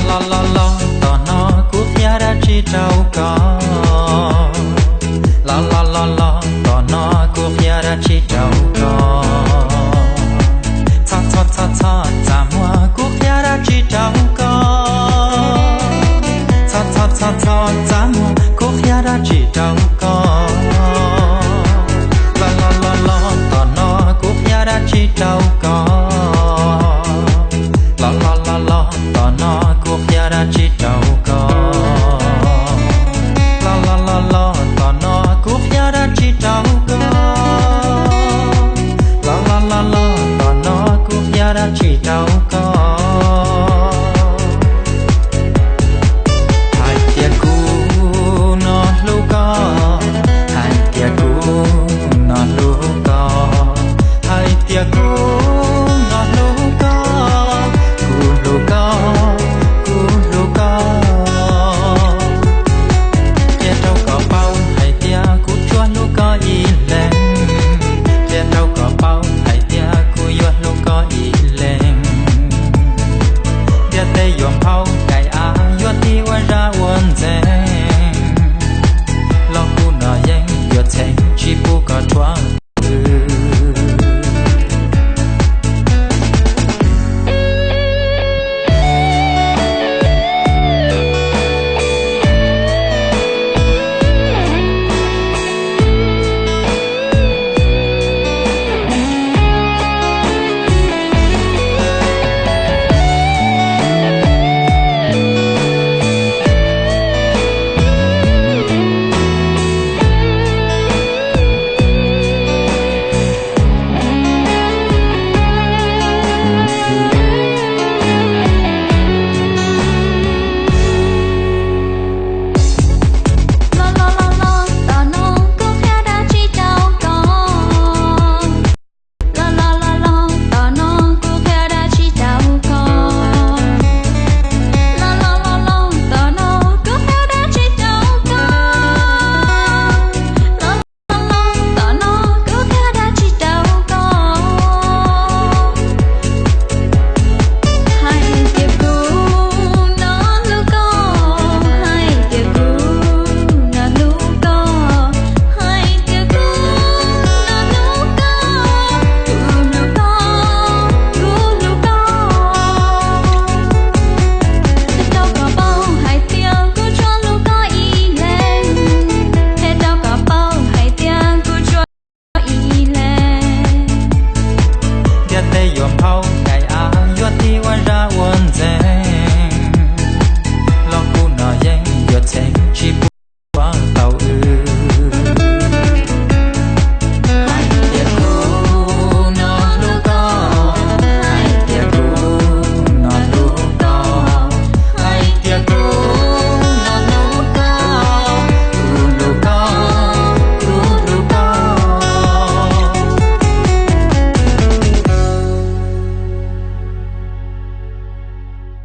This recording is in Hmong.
Los los los, tom no kuv qhia dab tsi rau koj? Los los los los, tom no kuv qhia dab tsi rau koj? Txhob txhob txhob txhob txaj muag, kuv qhia dab tsi rau koj? Txhob txhob txhob txhob txaj muag, kuv qhia dab tsi rau koj? Los los los los, tom no kuv qhia dab tsi rau koj? Los los los los, tom no kuv qhia dab tsi rau koj? Los los los los, tom no kuv qhia dab tsi rau koj? Los los los los, tom no kuv qhia dab tsi rau koj? Hais tias kuv no hlub koj, hais tias kuv no hlub koj, hais tias kuv no hlub koj, kuv hlub koj, kuv hlub koj. Qhia rau koj paub hais tias kuv tsuas hlub koj ib leeg, qhia rau koj paub hais tias kuv yuav hlub koj ib leeg. Ntiaj teb yuav nphau ncaim av, yuav tig ua zaj ua ntxeev, los kuv no yeej yuav txheeb tsis pub koj rhuav. Los los los los, tom no kuv qhia dab tsi rau koj? Los los los los, tom no kuv qhia dab tsi rau koj? Los los los los, tom no kuv qhia dab tsi rau koj? Los los los los, tom no kuv qhia dab tsi rau koj? Hais tias kuv no hlub koj, hais tias kuv no hlub koj, hais tias kuv no hlub koj, kuv hlub koj, kuv hlub koj. Qhia rau koj paub hais tias kuv tsuas hlub koj ib leeg, qhia rau koj paub hais tias kuv tsuas ib leeg. Ntiaj teb yuav nphau ncaim av, yuav tig ua zaj ua ntxeev,